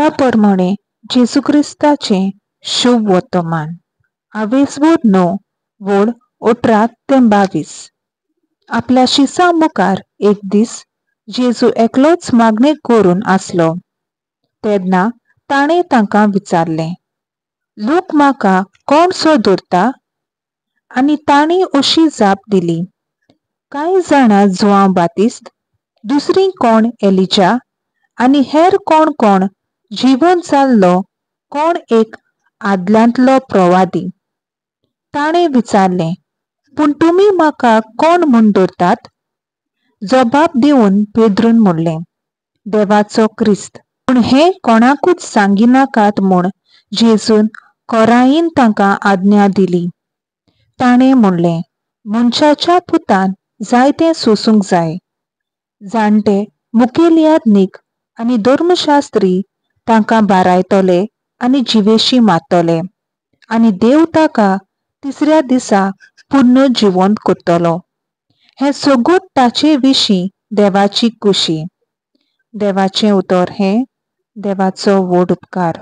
लुका प्रमाणे जेजू क्रिस्ताचें शुभ वर्तमान. आवेसवोर 9 वळ 18 ते 22. आपल्या शिसां मुखार एक दीस जेजू एकलोच मागणें करून आसलो. तेन्ना ताणें तांकां विचारलें, लोक म्हाका कोण सो धरता? आनी तांणी अशी जाप दिली, कांय जाणां जुआंव बातिस्त, दुसरीं कोण एलिजा, आनी हेर कोण कोण जिवन जाल्लो कोण एक आदल्यांतलो प्रवादी. ताणें विचारलें, पूण तुमी म्हाका कोण म्हूण धरतात? जबाब दिवन पेद्रून म्हणलें, देवाचो क्रिस्त. पूण हें कोणाकूच सांगिनाकात म्हूण जेजून खोरायेन तांकां आज्ञा दिली. ताणें म्हणलें, मनशाच्या पुतान जायतें सोसूंक जाय. जाणटे मुखेल याज्ञीक आनी धर्मशास्त्री तांकां बारायतले आनी जिवेशी मारतले आनी देव ताका तिसऱ्या दिसा पुर्ण जिवंत करतलो. हें सगूत ताचे विशीं देवाची कुशी. देवाचें उतर हें देवाचो व्हड उपकार.